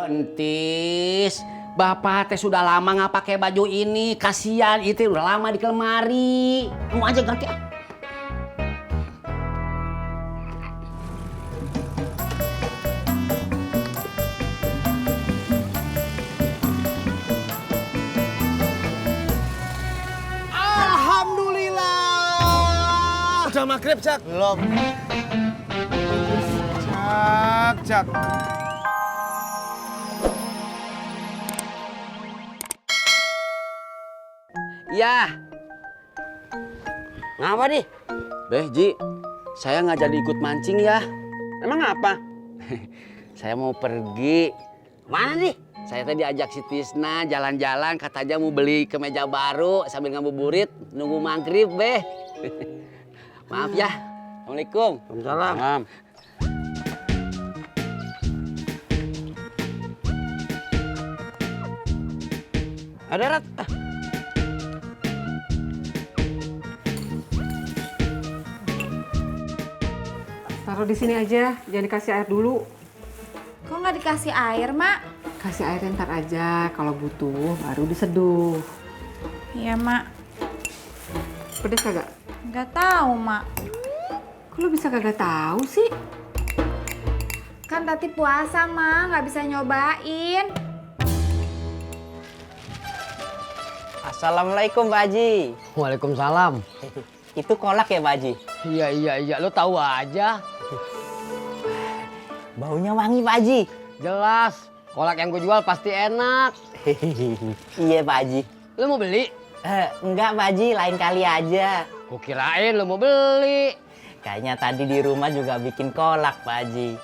entis. Bapak teh sudah lama nggak pakai baju ini. Kasihan itu udah lama di lemari. Kamu aja ganti. Udah maghrib, Jak? Belum. Jak. Ya. Ngapa nih? Beh, Ji, saya nggak jadi ikut mancing ya. Emang apa? Saya mau pergi. Mana nih? Saya tadi ajak si Tisna jalan-jalan, katanya mau beli kemeja baru sambil ngabuburit, nunggu maghrib, Beh. Maaf ya. Assalamualaikum. Waalaikumsalam. Ada Rat. Taruh di sini aja, jangan dikasih air dulu. Kok nggak dikasih air, Mak? Kasih airnya ntar aja, kalau butuh baru diseduh. Iya, Mak. Pedes kagak? Nggak tahu, Mak. Kok lo bisa kagak tahu sih? Kan Tati puasa, Mak. Nggak bisa nyobain. Assalamualaikum, Pak Haji. Waalaikumsalam. Itu kolak ya, Pak Haji? Iya, lo tahu aja. Baunya wangi, Pak Haji. Jelas, kolak yang gue jual pasti enak. Iya, Pak Haji. Lo mau beli? Enggak, Pak Haji. Lain kali aja. Gue kirain lo mau beli. Kayaknya tadi di rumah juga bikin kolak, Pak Haji.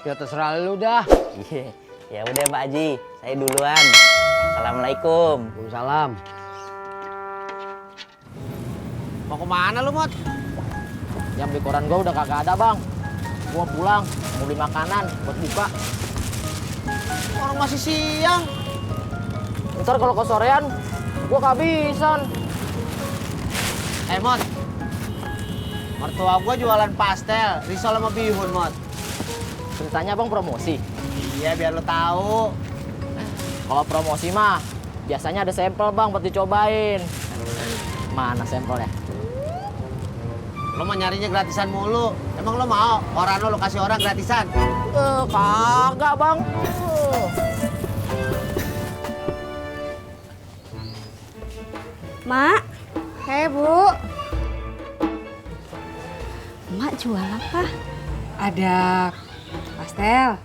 Ya terserah lu dah. Iya. Ya udah, Pak Haji. Saya duluan. Assalamualaikum. Waalaikumsalam. Mau kemana lu, Mot? Yang beli koran gua udah kagak ada, Bang. Gua pulang, mau beli makanan buat buka. Orang masih siang. Ntar kalau kesorean, gua kehabisan. Mot. Mertua gua jualan pastel, risol sama bihun, Mot. Ceritanya Bang promosi. Iya, biar lu tahu. Kalau promosi mah, biasanya ada sampel, Bang, buat dicobain. Mana sampelnya? Lo mau nyarinya gratisan mulu. Emang lo mau orang lo kasih orang gratisan? Kagak, Bang. Mak, Hei, Bu. Mak jual apa? Ada pastel,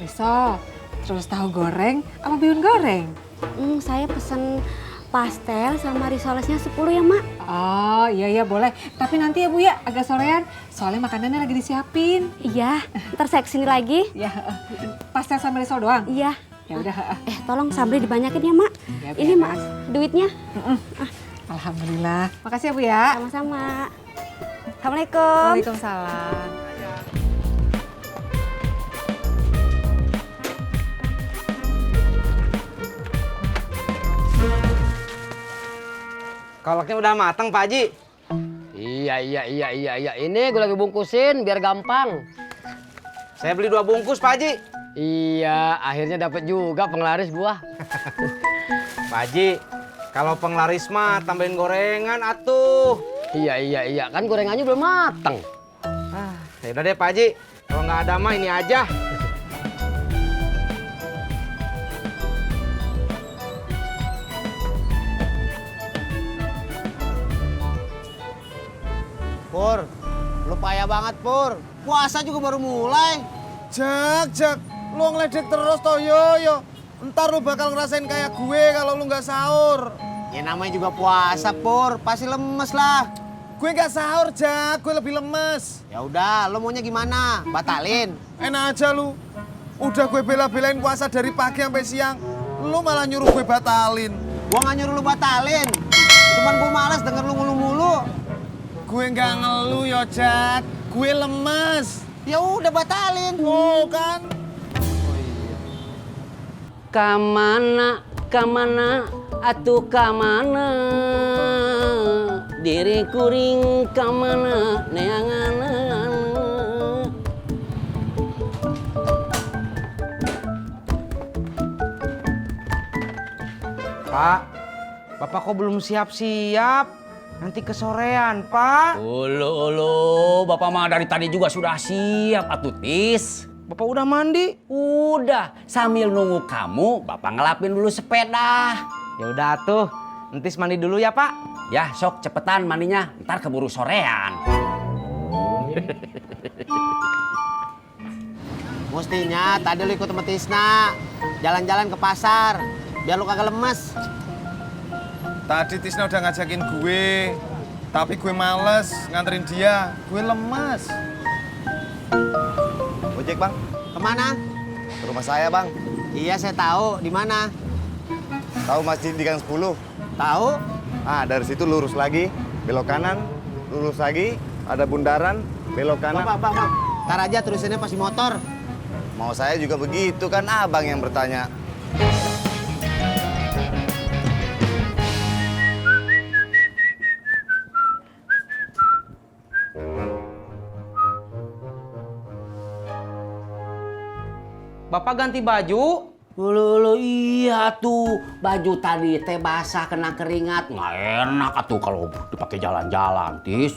risol, terus tahu goreng sama bihun goreng. Saya pesen pastel sama risolesnya 10 ya, Mak. Oh iya boleh. Tapi nanti ya Bu ya agak sorean. Soalnya makanannya lagi disiapin. Iya, ntar saya kesini lagi. Ya, pastel sama risol doang. Iya. Ya udah. Tolong sabri dibanyakin ya, Mak. Ya, Ini, Mak, duitnya. Alhamdulillah. Makasih ya Bu ya. Sama-sama. Assalamualaikum. Waalaikumsalam. Kolaknya udah matang, Pak Haji. Iya. Ini gue lagi bungkusin biar gampang. Saya beli 2 bungkus, Pak Haji. Iya, akhirnya dapat juga penglaris gua. Pak Haji, kalau penglaris mah tambahin gorengan atuh. Iya, kan gorengannya belum matang. Ya udah deh, Pak Haji. Kalau nggak ada mah ini aja. Pur, lu payah banget, Pur. Puasa juga baru mulai. Jak, lu ngeledek terus toh, yo. Ntar lu bakal ngerasain kayak gue kalau lu nggak sahur. Ya namanya juga puasa, Pur. Pasti lemes lah. Gue nggak sahur, Jak. Gue lebih lemes. Ya udah, lu maunya gimana? Batalin. Enak aja lu. Udah gue bela-belain puasa dari pagi sampai siang. Lu malah nyuruh gue batalin. Gua nggak nyuruh lu batalin. Cuman gua malas denger lu mulu-mulu. Gue nggak ngeluh yo, Jak. Gue lemes. Ya udah batalin. Oh kan? Kamana, atuh kamana. Diri kuring kamana, neangan. Pak, Bapak kok belum siap-siap? Nanti kesorean, Pak. Ulu, Bapak mah dari tadi juga sudah siap, atuh Tis. Bapak udah mandi? Udah, sambil nunggu kamu, Bapak ngelapin dulu sepeda. Ya udah tuh, entis mandi dulu ya, Pak. Ya, sok cepetan mandinya, ntar keburu sorean. Mestinya tadi lu ikut sama Tisna. Jalan-jalan ke pasar. Biar lu kagak lemes. Tadi Tisna udah ngajakin gue, tapi gue males nganterin dia. Gue lemes. Ojek bang, Kemana? ke rumah saya bang. Iya saya tahu. Di mana? Tahu masjid di Gang 10? Tahu? Ah, dari situ lurus lagi, belok kanan, lurus lagi, ada bundaran, belok kanan. Bang. Ntar aja terusinnya pasti motor. Mau saya juga begitu kan abang yang bertanya. Bapak ganti baju? Ulu, iya tuh, baju tadi teh basah kena keringat. Nggak enak atuh kalau dipakai jalan-jalan, Tis.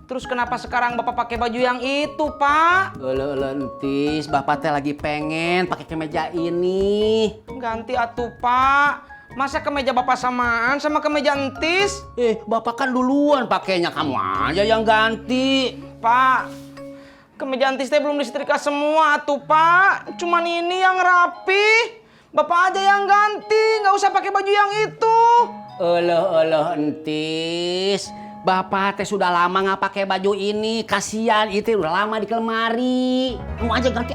Terus kenapa sekarang Bapak pakai baju yang itu, Pak? Ulu, Tis, Bapak teh lagi pengen pakai kemeja ini. Ganti atuh, Pak. Masa kemeja Bapak samaan sama kemeja entis? Bapak kan duluan pakainya, kamu aja yang ganti. Pak, kemeja entis teh belum disetrika semua atuh, Pak. Cuman ini yang rapi. Bapak aja yang ganti, nggak usah pakai baju yang itu. Uluh, Entis. Bapak teh sudah lama nggak pakai baju ini. Kasihan, itu udah lama di lemari. Kamu aja ganti.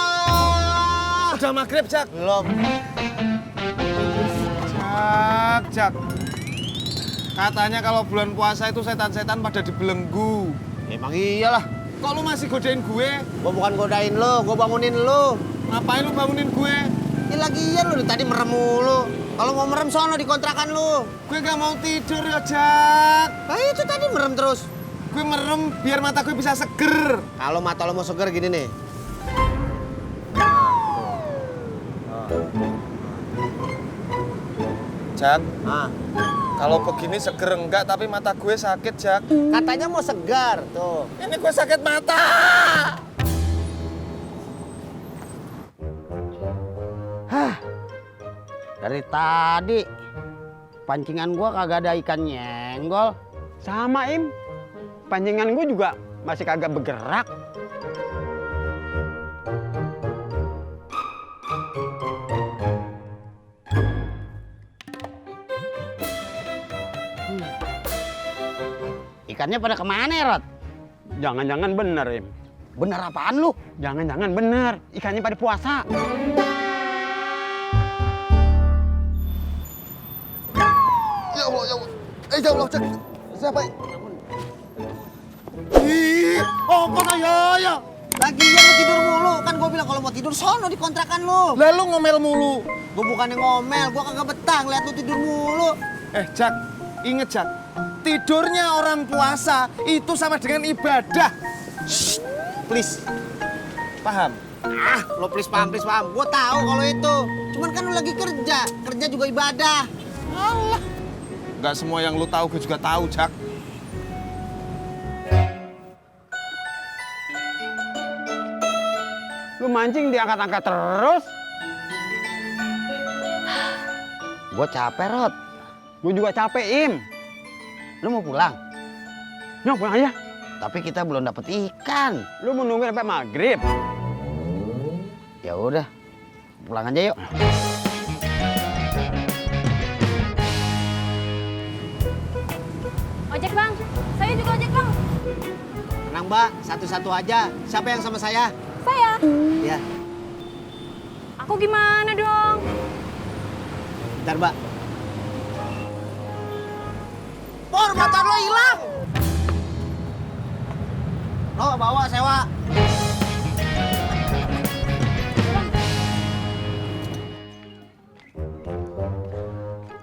Alhamdulillah. Udah maghrib, Jak. Belum. Jak. Katanya kalau bulan puasa itu setan-setan pada dibelenggu. Emang iyalah. Kok lu masih godain gue? Gua bukan godain lo, gua bangunin lo. Ngapain lu bangunin gue? Ini lagian lo dari tadi merem mulu. Kalau mau merem sono di kontrakan lo. Gue gak mau tidur ya, Jak. Nah itu tadi merem terus. Gue merem biar mata gue bisa seger. Kalau mata lo mau seger gini nih. Jak, Ah, kalau begini seger enggak, tapi mata gue sakit, Jak. katanya mau segar tuh. Ini gue sakit mata. Dari tadi pancingan gua kagak ada ikan nyenggol. Sama Im, pancingan gue juga masih kagak bergerak. Ikannya pada kemana ya, Rod? Jangan-jangan bener Im. Bener apaan lu? Jangan-jangan bener, ikannya pada puasa. Ya Allah, ya Allah. Ya Allah, cek. Siapa? Ih, apa ya? Lagian lu tidur mulu. Kan gua bilang kalau mau tidur sono di kontrakan lu. Lalu ngomel mulu. Gua bukannya ngomel, gua kagak betah ngeliat lu tidur mulu. Jak, inget, Jak. Tidurnya orang puasa itu sama dengan ibadah. Shh, please. Paham? Ah, lo please paham. Gua tahu kalau itu. Cuman kan lu lagi kerja juga ibadah. Allah. Nggak semua yang lu tahu gue juga tahu, Jak. Lu mancing diangkat-angkat terus. Gua capek, Rod. Gue juga capek Im. Lu mau pulang? Nyok pulang aja. Tapi kita belum dapet ikan. Lu mau nunggu sampai maghrib. Ya udah, pulang aja yuk. Ojek bang, saya juga ojek bang. Tenang, Mbak, satu-satu aja. Siapa yang sama saya? Saya. Ya, Aku gimana dong? bentar, Mbak. Pur, motor lo hilang. Lo bawa sewa.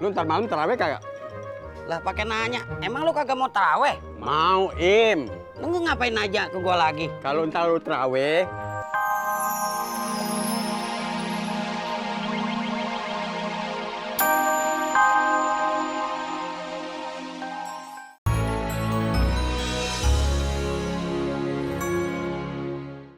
Lu ntar malam terawih kagak? Lah pakai nanya, emang lu kagak mau taraweh? Mau, Im. Lu ngapain aja ke gua lagi? Kalau ntar lu terawih,